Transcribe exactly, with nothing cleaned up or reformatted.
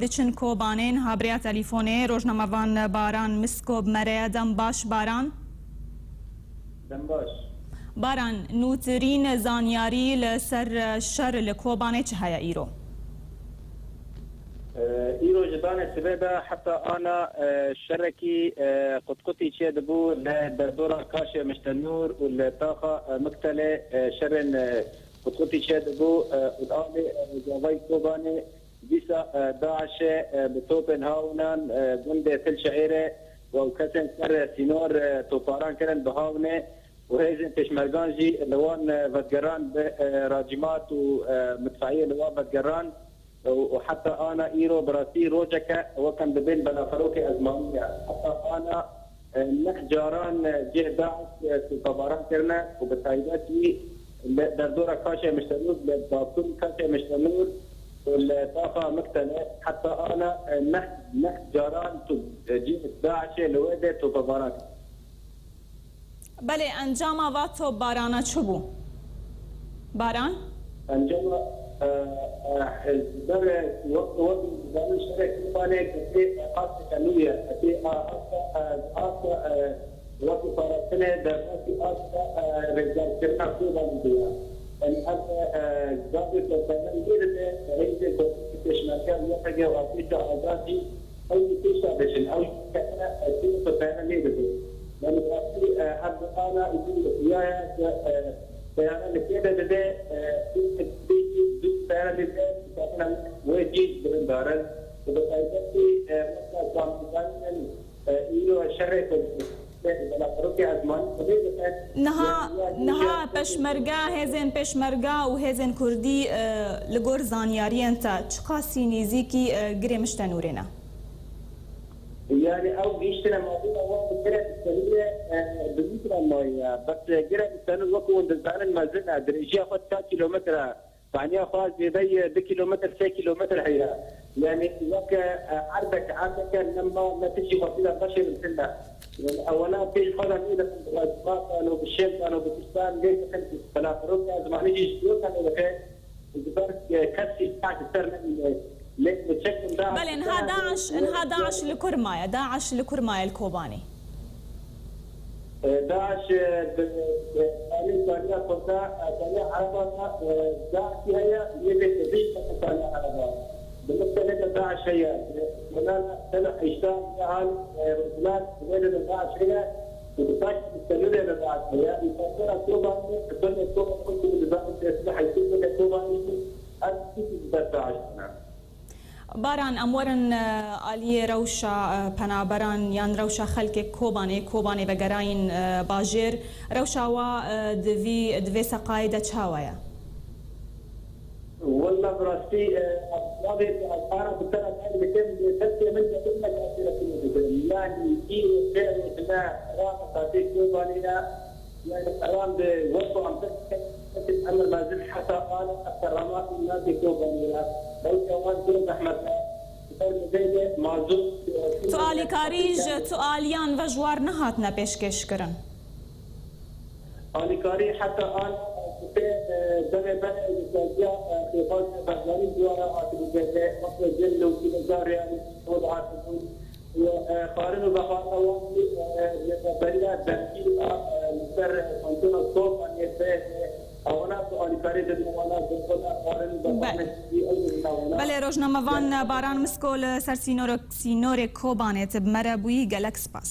Diçin Kobanê, niha bi rêya telîfonê rojnamevan Baran Misko bi me re ye. Dem baş, Baran. Dem baş. Baran, nûtirîn zanyarî li ser şer li Kobanê çi heye îro? E, îro ji danê sibê de heta ana, e, şerekî, e, qutqutî çêdibû li derdora Kaşê Miştenûr û li taxa, e, Miktelê, e, şerên, e, qutqutî çêdibû, e, û li alê, e, Rojavayê Kobanê dîsa, e, DAIŞê, e, bi topên hawnan, e, gundê Til Şeîrê û kesên ser sînor, e, toparan kirin bi hawnê û hêzên pêşmergan jî li wan, e, vedigeran bi, e, racîmat û, e, midfeiyê li wan vedigeran û, û heta ana îro bi rastî rojeke wek em dibên belaxerokê ezmanî ye. Heta ana, e, neh caran, e, cih DAIŞ, e, topbaran kirine û bi taybet jî li derdora Kaşê Miştenûr, li bakur Kaşê Miştenûr û li taxa Miktele heta ana, e, neh, neh caran tu, e, cih DAIŞê li wê de topbaran kirine. Belê, encama va topbarana çi bû? Baran? Encama, e, e, ber, e, wek, wek zanin şerê Kurbanê ketê, e, asteke nû ye. Ketê, e, asta, e, asta, e, wek parastinê derbasî asta, e, rêzgarkirina Kurbanê bûye. Em ev, e, gavê topbarana lê dibe, hêzên topbarana pêşmerge û YPG û Artêşa Azad jî ew jî pêşa dişin, ew jî ketine, e, tîmê xwe teyare lê dibin. Yani rastî, e, ev ana îdî xuya ye ku, e, teyare li kê de dibe, e, pêşî du teyare lê de dikevin wê cî birindar in. Û bi taybetî, e, weka kamînzanî in, e, îro şerê ku belaxerokê ezmanî xwedê dibe. Niha, niha peşmerga, hêzên peşmerga û hêzên kurdî, e, li gor zanyariyên te çiqasî nêzîkî, e, girê Miştenûrê ne? Yani ew gihîştine mabûna wan bi gire bi tenûrê, e, bi mîtra maye. Bes, e, gire bi tenûr wekî hûn dizanin mezin e, dirêjiya xwe çar kîlometre, paniya xwe zêdeyî du kîlometr, sê kîlometr heye. Yani weke, e, erdek, erdeke nema ne tişî xwesî de beşê li tinde. Yani ewana pêş xwe de nêdixin bi racîmatan û bi şêmtan û bi tiştan lê dikin belaxerokê ezmanî jî ji dûr tenê dike. Ji ber, e, kesî taş li ser nemîne. Lê li çekin DAIŞ Belê, niha DAIŞ, niha DAIŞ li kur maye? DAIŞ li kur maye li Kobanê? E, DAIŞ, e, bi, e, alî bariya Kurda, e, bariya Ereba da, e, DAIŞ heye, yê pêk de vî bariya Ereba. Bi Mixtelê de DAIŞ heye. Wela sena heştan ya hal, e, Rojhilat, wê de DAIŞ heye. Û bi taş bi tenûrê de DAIŞ heye. Û taşera Kobanê, bi tenê Kobanê, Kobanê, bi tenê Kobanê, ev tiştî bi ser DAIŞ bûne. Baran, em werin, e, aliyê rewşa, e, penaberan yan rewşa xelkê Kobanê, Kobanê vegerayîn, e, bajêr. Rewşa wa, e, di vî, di vê seqayê de çawa ye? Wella bi rastî, e, navê ara bi te re deng dikim, destê min de bimek asîre tune dikim. Yani, îro pê rojine rana qatê Kobanê ye. Yani, qeram bi wek ku em pir dikin, emir mezin heta an, heta rana û navê Kobanê ye. Belke wan zor zehmet e. Ser mizeyde mazût, e, Tu alîkarî ji, tu aliyan ve ji war nehatine pêşkêş kirin? Alîkarî heta an, e, demê berê ji saziya, e, xêbat Barzanî diyara hatibû girtin, weke gel û kîlometre yanî rol hatibûn. Û, e, xwarin û vexwarina wan jî, e, li beriya destî, e, li ser kantona Kobanê, e, awana ku alîkarî didin wana, xwarin û vexwarina jî ew didin awana. Belê, rojnamevan Baran Misko li ser sînorek-, sînorê Kobanê tu bi me re bûyî, gelek spas.